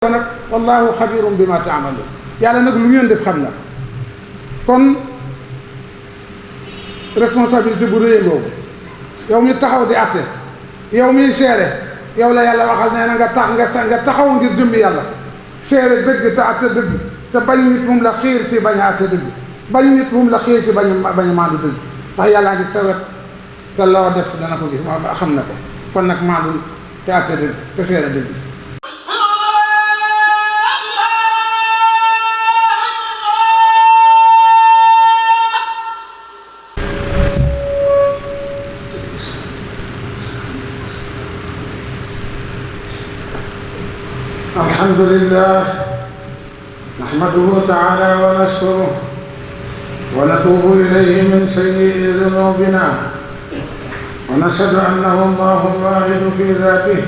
nag wallahu xabirum bi ma taamaluun yàlla nag lu ngeen def xam na kon responsabilité bu rëy boobu yow mi taxaw di àtte yow miy seere yow la yàlla waxal nee na nga taxaw ngir jëmbi yàlla seere dëgg te àtte dëgg te bañ nit moom la xiir ci bañ a àtte dëgg bañ nit moom la xiir ci bañ a maandu dëgg ndax yàllaa ngi sawet te loo def dana ko gis moo xam na ko kon nag maandul te àtte dëgg te seere dëgg الحمد لله نحمده تعالى ونشكره ونتوب إليه من سيئ ذنوبنا ونشهد أنه الله الواحد في ذاته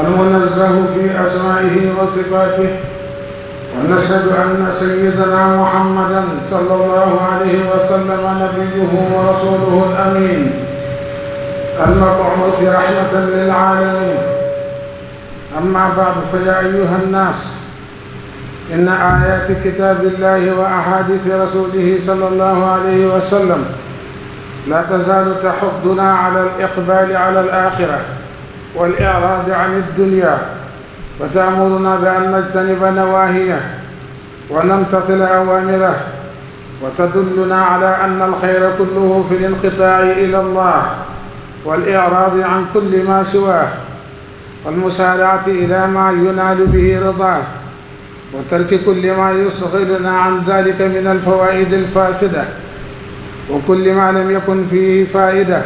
المنزه في أسمائه وصفاته ونشهد أن سيدنا محمدا صلى الله عليه وسلم نبيه ورسوله الأمين المبعوث رحمة للعالمين. أما بعد فيا أيها الناس إن آيات كتاب الله وأحاديث رسوله صلى الله عليه وسلم لا تزال تحضنا على الإقبال على الآخرة والإعراض عن الدنيا وتأمرنا بأن نجتنب نواهيه ونمتثل أوامره وتدلنا على أن الخير كله في الانقطاع إلى الله والإعراض عن كل ما سواه والمسارعة إلى ما ينال به رضاه وترك كل ما يشغلنا عن ذلك من الفوائد الفاسدة وكل ما لم يكن فيه فائدة.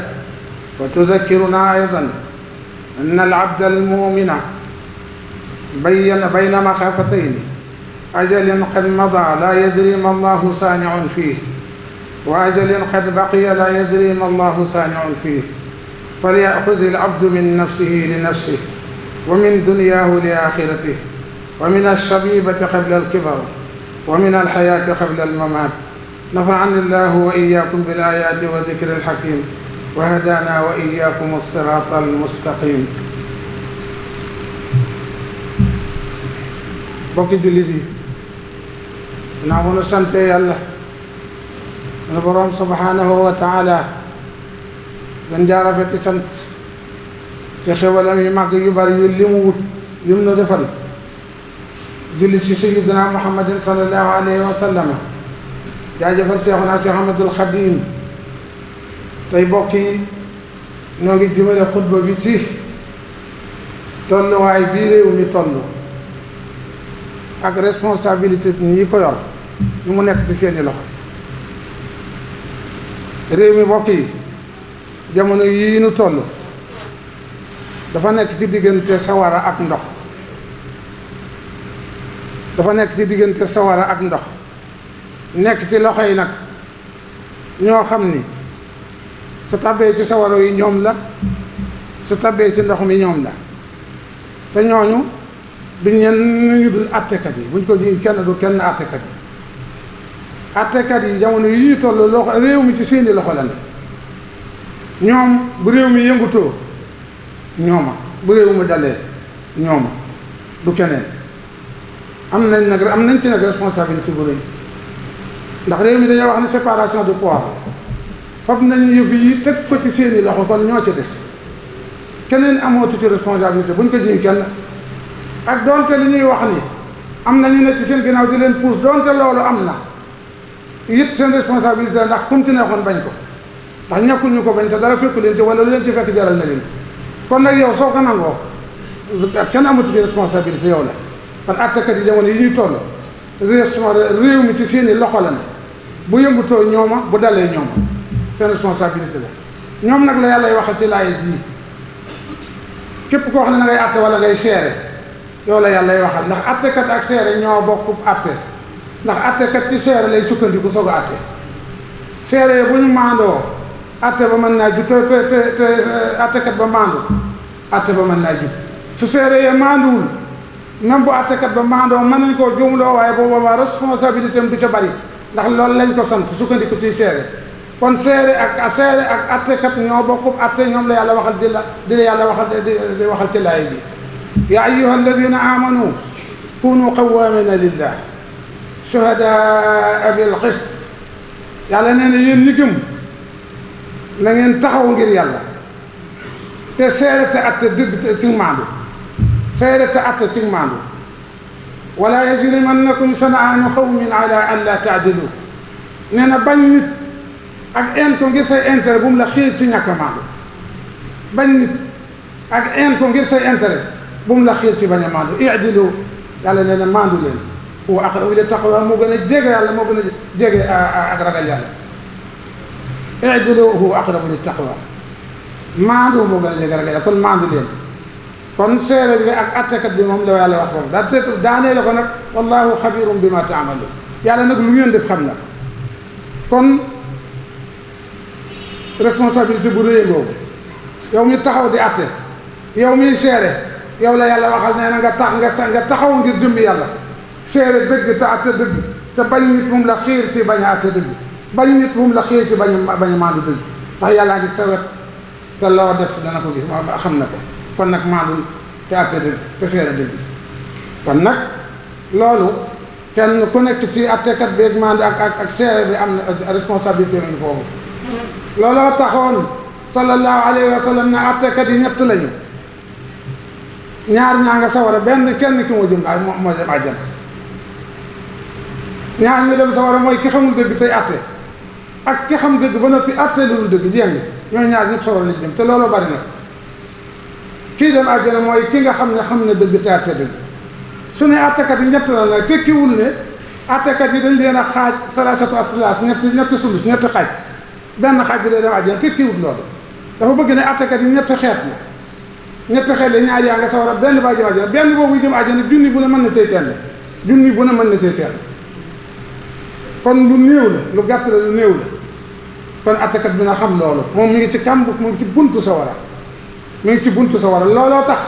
وتذكرنا أيضا أن العبد المؤمن بين مخافتين أجل قد مضى لا يدري ما الله صانع فيه وأجل قد بقي لا يدري ما الله صانع فيه فليأخذ العبد من نفسه لنفسه ومن دنياه لآخرته ومن الشبيبة قبل الكبر ومن الحياة قبل الممات. نفعني الله وإياكم بالآيات وذكر الحكيم وهدانا وإياكم الصراط المستقيم. bokki jullit yi dinaa mën a sant yàlla na boroom subhaanahu wa taala gën jaarafeti sant te xewalam yu màgg yu bari yu limu wut yum nu defal jullit ci sayyidina muhammadin sallallahu alayhi wa sallama jaajëfal seexuna seex ahmadul xadim tey bokk yi noo ngi jëmale xutba bi ci tolluwaay bii réew mi toll ak responsabilité ñi ko yor ñu mu nekk ci seeni loxo. réew mi bokk yi jamono yii nu toll dafa nekk ci diggante sawara ak ndox nekk ci loxo yi nag ñoo xam ni su tabbee ci sawara yi ñoom la su tabbee ci ndox mi ñoom la te ñooñu duñ ñenn ñu dul attekat yi buñ ko ji kenn du kenn attekat yi. attekat yi jamono yi ñu toll loxo réew mi ci seeni loxo la ne ñoom bu réew mi yëngutoo ñooma bu réew mi dalee ñooma du keneen am nañ ci nag responsabilité bu rëy ndax réew mi dañoo wax ne séparation de pouvoir fab nañ yëf yi teg ko ci seeni loxo kon ñoo ci des keneen amootu ci responsabilité buñ ko jiñ kenn ak donte li ñuy wax ni am na ñu ne ci seen ginnaaw di leen pousse donte loolu am na it seen responsabilité ndax kum ci neexoon bañ ko ndax ñàkkul ñu ko bañ te dara fekku leen ci wala lu leen ci fekk jaral na leen ko kon nag yow soo ko nangoo kenn amatu ci responsabilité yow la kon àttekat yi jamono yi ñuy toll réew mi ci seeni loxo la ne bu yëngutoo ñooma bu dalee ñooma seen responsabilité la ñoom nag la yàlla waxal ci laay ji képp koo xam ne na ngay àtte wala ngay seere yow la yàlla waxal ndax àttekat ak seere ñoo bokk àtte ndax àttekat ci seere lay sukkandiku soog a àtte seere bu ñu maandoo àtte ba mën naa jub te àttekat ba maandu àtte ba mën naa jub su seere yee maanduwul même bu àttekat ba maandoo mën nañ koo juumloo waaye boobu boobaa responsabilité am du ca bari ndax loolu lañ ko sant sukkandiku ci seere kon seere ak àttekat ñoo bokk àtte ñoom la yàlla waxal di la yàlla waxal di waxal ci laay ji yaa ayyuha alladina amanu kunu qawamina lillah shuhadaa bil qist yàlla nee na yéen ñi gëm na ngeen taxaw ngir yàlla te seere te atte dëgg ci maandu seere te atte ci maandu wala yajrimannakum shana'aanu qawmin ala an la taadilu nee na bañ nit ak een ko ngir say intérêt bu mu la xiir ci ñàkk a maandu bañ nit ak een ko ngir say intérêt bu mu la xiir ci bañ a maandu i'dilu yàlla nee na maandu leen huwa aqrabu lit taqwa moo gën a jege yàlla moo gën a jege ak ragal yàlla i'dilu huwa aqrabu lit taqwa maandu moo gën a jege ragal yàlla kon maandu leen kon seere bi ak attekat bi moom la yàlla wax foofu daa teetu daanee la ko nag wallahu xabirum bima taamaluun yàlla nag lu ngeen def xam na kon responsabilité bu rëy boobu yow mi taxaw di atte yow miy seere yow la yàlla waxal nee na nga taxaw ngir jëmbi yàlla seere dëgg te atte dëgg te bañ nit moom la xiir ci bañ a atte dëgg bañ nit moom la xiir ci bañ a maandu dëgg ndax yàllaa ngi sawet te loo def dana ko gis moo xam na ko kon nag maandu te atte dëgg te seere dëgg kon nag loolu kenn ku nekk ci attekat bi ak maandu ak seere bi am na responsabilité lañu foofu looloo taxoon sallallahu alayhi wa sallam ne attekat yi ñett lañu ñaar ñaa nga sawara benn kenn ki moo jëm moo dem àjjana ñaar ñu dem sawara mooy ki xamul dëgg tey atte ak ki xam dëgg ba noppi atte lu dul dëgg jéng ñooy ñaar ñëpp sawara lañ jëm te looloo bari nag kii dem àjjana mooy ki nga xam ne xam ne dëgg te atte dëgg su ne attekat yi ñett la nag tekkiwul ne attekat yi dañ leen a xaaj salasatu aslas ñetti sulus ñetti xaaj benn xaaj bi day dem àjjana tekkiwul loolu dafa bëgg ne attekat yi ñetti xeet la ñetti xeet la ñaar yaa nga sawara benn baa jëm àjjana benn boobu jëm àjjana junni bu ne mën na tey kenn junni bu ne mën na tey kenn kon lu néew la lu gàtt la lu néew la kon attekat bi na xam loolu moom mi ngi ci kàmb mu ngi ci buntu sawara mi ngi ci buntu sawara looloo tax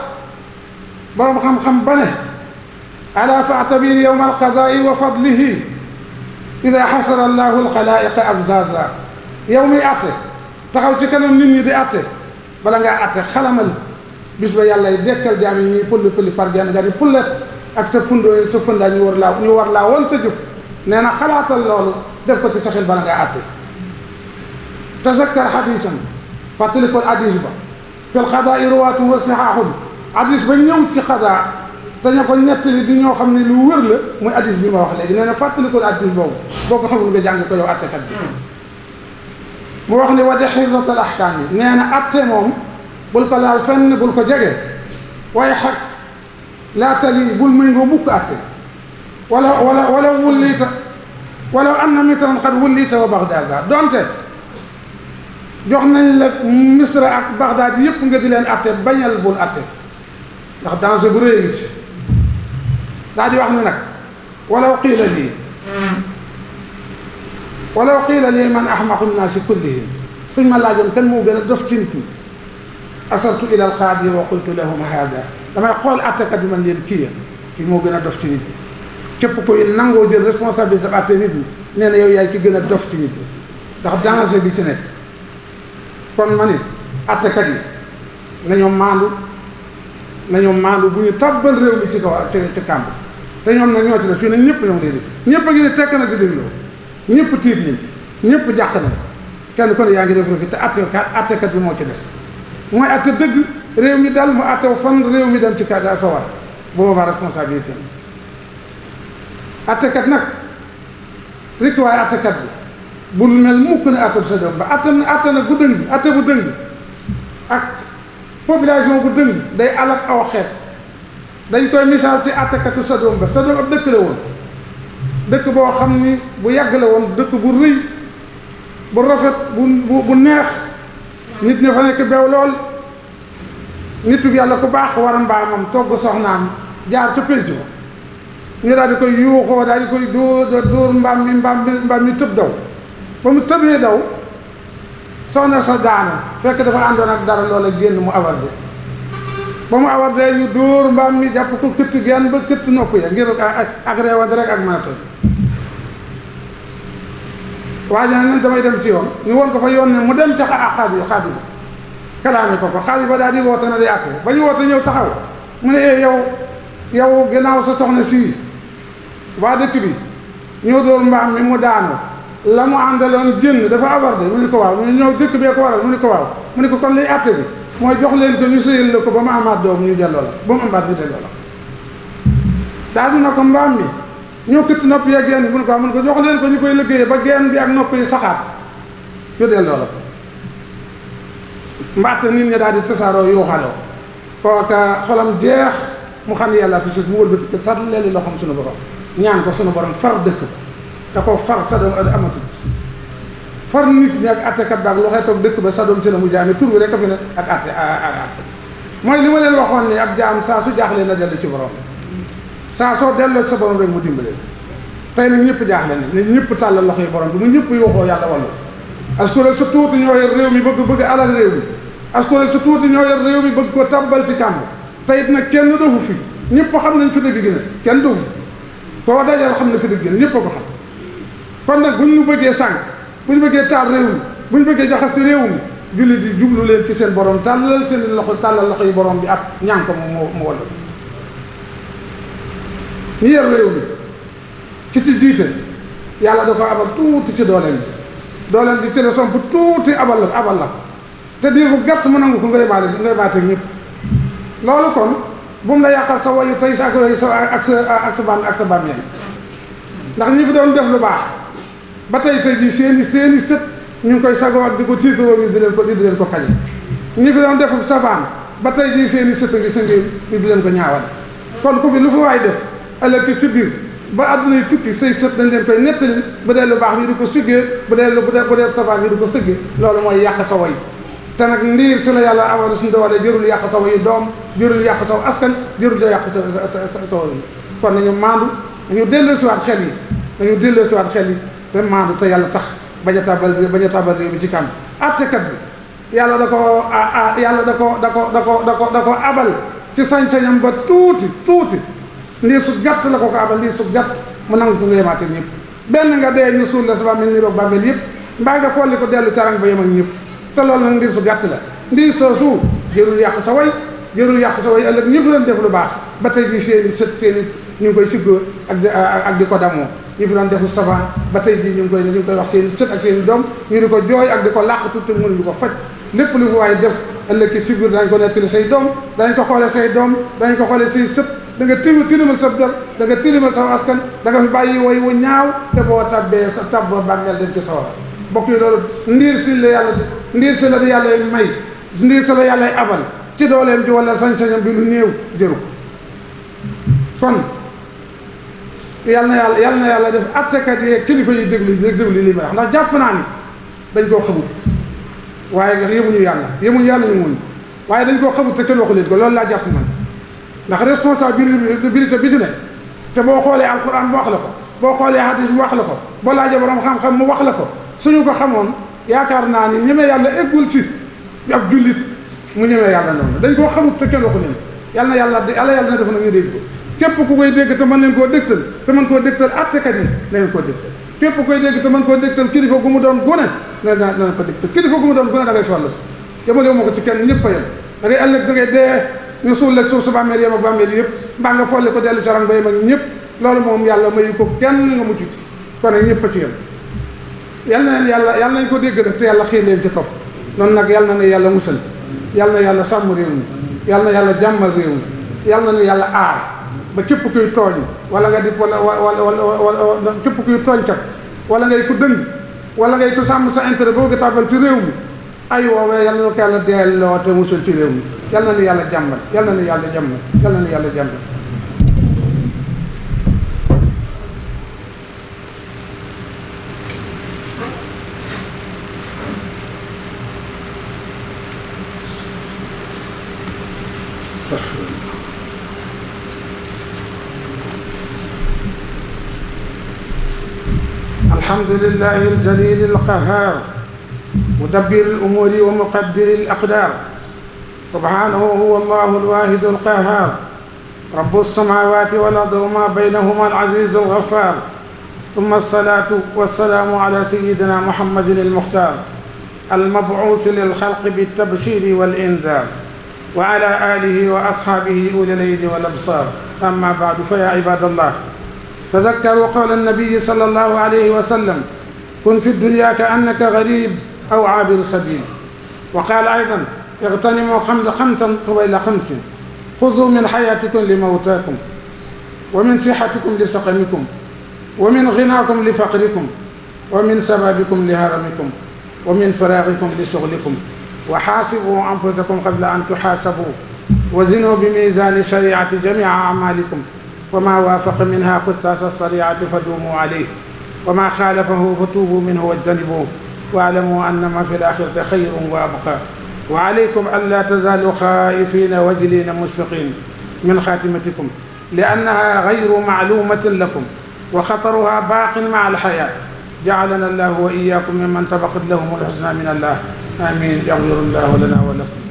boroom xam-xam ba ne ala fa'tabir yawma alqadaa'i wa fadlihi ida xasara allahu alxalaa'iqa abzaza yow muy atte taxaw ci kanam nit ñi di atte bala ngaa atte xalamal bis ba yàlla dekkal jaam yi ñuy pëlli par genn gar yi pullet ak sa fundoo sa fundaa ñu war laa woon sa jëf nee na xalaatal loolu def ko ci sa xel bala ngaa atte tazakkar xadiisan fàttalikol hadis ba fil xadaa'i ruwaatu wa sihaaxun hadis ba ñëw ci xadaa dañu ko nettali di ñoo xam ne lu wër la muy hadis bi ma wax léegi nee na fàttalikol hadis boobu boo ko xamul nga jàng ko yow attekat bi mu wax ne wade xirratal ahkaam yi nee na atte moom bul ko laal fenn bul ko jege waaye xaq laa tali bul méngoo mukk atte wala wulliita wala anna misran xad wulliita wa bagdaza donte jox nañ la misra ak bagdaad yëpp nga di leen atte bañal bul atte ndax danger bu rëy ngi ci daa di wax ne nag walaw qiila lii man ahmaqu nnaasi kullihim suñ ma laajoon kan moo gën a dof ci nit ñi asartu ila alqaadi wa qultu lahum hada damay xool attekat bi man leen kii moo gën a dof ci nit ñi képp koy nangoo jël responsabilité bi atte nit ñi nee na yow yaay ki gën a dof ci nit ñi ndax danger bi ci nekk kon ma ni attekat yi nañoo maandu bu ñu tàbbal réew mi ci kaw ci kàmb te ñoom nag ñoo ci def fii nag ñëpp ñoo ngi déglu ñëpp a ngi ne tekk nag di dégloo ñëpp tiit nañ ñëpp jàq nañ kenn ku ne yaa ngi def fi te attekat bi moo ci des mooy atte dëgg réew mi dal mu attew fan réew mi dem ci kada sawar bu boobaa responsabilité attekat nag rek waaye attekat bi bul mel mukk ne atte bu sa doom ba atte nag bu dëng atte bu dëng ak population bu dëng day alak aw xeet dañ koy misaal ci attekatu sa doom ba sa doom ab dëkk la woon dëkk boo xam ni bu yàgg la woon dëkk bu rëy bu rafet bu neex nit ña fa nekk beew lool nitu yàlla ku baax war a mbaamam togg soxnaam jaar ca pénc ba ñu daal di koy yuuxoo daal di koy dóor mbaam mi tëb daw ba mu tëbee daw soxna sa daana fekk dafa àndoon ak dara loola génn mu awar ba mu awar de ñu dóor mbaam mi jàpp ko këtt genn ba këtt nopp ya ngir ak reewante rek ak mën a toj waaye nag damay dem ci yoon ñu woon ko fa yoon ne mu dem ca xaadi ba kalaame ko xaadi ba daal di woote na di àtte ba ñu woote ñëw taxaw mu ne yow gannaaw sa soxna sii waa dëkk bi ñoo dóor mbaam mi mu daanu la mu àndaloon génn dafa avorté mu ne ko waaw mu ne ñëw dëkk bee ko waral mu ne ko waaw mu ne ko kon liy àtte bi mooy jox leen ko ñu sëyal la ko ba mu amaat doom ñu delloo la ba mu amaat ñu delloo la daal dina ko mbaam mi ñoo këtt nopp yi ak genn bi mu ne ko waaw mu ne ko jox leen ko ñu koy liggéeyee ba genn bi ak nopp yi saxaat ñu delloo la ko mbaate nit ñi daal di tasaaroo yuuxaloo kooka xolam jeex mu xam ne yàlla fi sus mu wëlbati ko sax leeli loo xam suñu borom ñaan ko suñu borom far dëkk ba da ko far sadom amatut far nit ñi ak attekat baag lu xeet toog dëkk ba sadom ci la mu jaame tur bi rek a fi ne ak atte mooy li ma leen waxoon ni ab jaam saa su jaaxlee na dellu ci borom saa soo delloo sa borom rek mu dimbale tey nag ñëpp jaaxle ne ñëpp tàllal loxo yi borom bi mu ñëpp yuuxoo yàlla wallu askuréel sa tuuti ñoo yor réew mi bëgg alal réew mi askuréel sa tuuti ñoo yor réew mi bëgg ko tàbbal ci kàmb te it nag kenn dofu fi ñëpp xam nañ fi dëgg gën a kenn dofu koo dajal xam ne fi dëgg gën a ñëpp a ko xam kon nag bu ñu bëggee sànq bu ñu bëggee taal réew mi bu ñu bëggee jaxas si réew mi jullit yi jublu leen ci seen borom tàllal seen loxo tàllal loxo yi borom bi ak ñaan ko mu wallu ñi yor réew mi ki ci jiite yàlla da ko abal tuuti ci dooleem ji ci la somp tuuti abal la ko te diir bu gàtt mu nangu ko ngay baate ñëpp loolu kon bu mu la yàqal sa wayu tey sa ak sa bàmmeel ndax ñi fi doon def lu baax ba tey jii seeni sët ñu ngi koy sagoo ak di ko tiitaroo ñu di leen ko xañe ñi fi doon def sabaan ba tey jii seeni sët ngi sa ngi ñu di leen ko ñaawale kon ku fi lu fi waay def ëllëg si biir ba àdduna yi tukki say sët dañ leen koy nettali bu dee lu baax ñu di ko siggee bu dee sabaan ñu di ko siggee loolu mooy yàq sa way te nag ndiir si la yàlla amoon suñu doole jërul yàq sa wayu doom jërul yàq sa askan jërul yàq sa wayu kon nañu maandu nañu delloosiwaat xel yi te maandu te yàlla tax bañ a tàbbal réew mi ci kam attekat bi yàlla da ko abal ci sañ-sañam ba tuuti ndiir su gàtt la ko abal ndiir su gàtt mu nangu ko nga yemaate ñëpp benn nga dee ñu suul la sa bàmmeel niroog bàmmeel yëpp mbaa nga folli ko dellu carang ba yem ak ñëpp te loolu nag ndiir su gàtt la ndiir soosu jërul yàq sa way ëllëg ñu fi doon def lu baax ba tey jii seeni ñu ngi koy siggoo ak di ko damoo ñu fi doon defu savant ba tey jii ñu ngi koy wax seeni sët ak seeni doom ñu di ko jooy ak di ko làqatu te mënuñu ko faj lépp lu fi waaye def ëllëg ki si biir dañ ko nettali say doom dañ ko xoole say doom dañ ko xoole say sët da nga tilimal sa der da nga tilimal sa askan da nga fi bàyyi woy wu ñaaw te boo tabbee sa tabb bàmmeel dañ ko sawar bokk yi loolu ndiir si la yàlla may ndiir si la yàlla abal ci dooleem ji wala sañ-sañam bi lu néew jëru kon yal na yàlla def attekat yi kilifa yi déglu li may wax ndax jàpp naa ni dañ koo xamut waaye yemuñu yàlla ñu muñ waaye dañ koo xamut te kenn waxu leen ko loolu laa jàpp man ndax responsabilité bi ci ne te boo xoolee alxuraan mu wax la ko boo xoolee hadis mu wax la ko boo laajee borom xam-xam mu wax la ko suñu ko xamoon yaakaar naa ni ñemee yàlla eggul si ab jullit mu ñemee yàlla noonu dañ koo xamut te kenn waxu leen yàlla na def nag ñu dégg ko képp ku koy dégg te mën leen koo dégtal attekat yi na leen koo dégtal képp ku koy dégg te mën koo dégtal kilifa gu mu doon gune na leen ko dégtal kilifa gu mu doon gune da ngay farlu yamalewu ma ko ci kenn ñëpp a yem da ngay ëllëg da ngay dee ñu suul la suuf sa bàmmeel yem ak bàmmeel yëpp mbaa nga folli ko dellu carang ba yem ak ñëpp loolu moom yàlla mayu ko kenn nga mucc ci kon nag ñëpp a ci yem yàlla nañ ko dégg nag te yàlla xiir leen ci topp noonu nag yàlla na yàlla musal yàlla na yàlla sàmm réew mi yàlla na yàlla jàmmal réew mi yàlla na yàlla aar ba képp kuy tooñ wala nga di wala képp kuy tooñkat wala ngay ku dëng wala ngay ku sàmm sa intérêt boo nga tàbbal ci réew mi ay woowee yàlla na ko yàlla delloo te musal ci réew mi yàlla na nu yàlla jàmmal yàlla na nu yàlla jàmmal yàlla na nu yàlla jàmmal الحمد لله الجليل القهار مدبر الأمور ومقدر الأقدار سبحانه هو الله الواحد القهار رب السماوات والأرض وما بينهما العزيز الغفار ثم الصلاة والسلام على سيدنا محمد المختار المبعوث للخلق بالتبشير والإنذار وعلى آله وأصحابه أولي الأيدي والأبصار. أما بعد، فيا عباد الله، تذكروا قول النبي صلى الله عليه وسلم: كن في الدنيا كأنك غريب أو عابر سبيل. وقال أيضا: اغتنموا خمسا قبيل خمس، خذوا من حياتكم لموتاكم، ومن صحتكم لسقمكم، ومن غناكم لفقركم، ومن سبابكم لهرمكم، ومن فراغكم لشغلكم، وحاسبوا أنفسكم قبل أن تحاسبوا، وزنوا بميزان الشريعة جميع أعمالكم، وما وافق منها قسطاس الشريعة فدوموا عليه، وما خالفه فتوبوا منه واجتنبوه، واعلموا أن ما في الآخرة خير وأبقى. وعليكم ألا تزالوا خائفين وجلين مشفقين من خاتمتكم، لأنها غير معلومة لكم، وخطرها باق مع الحياة. جعلنا الله وإياكم ممن سبقت لهم الحسنى من الله. آمين. يغفر الله لنا ولكم.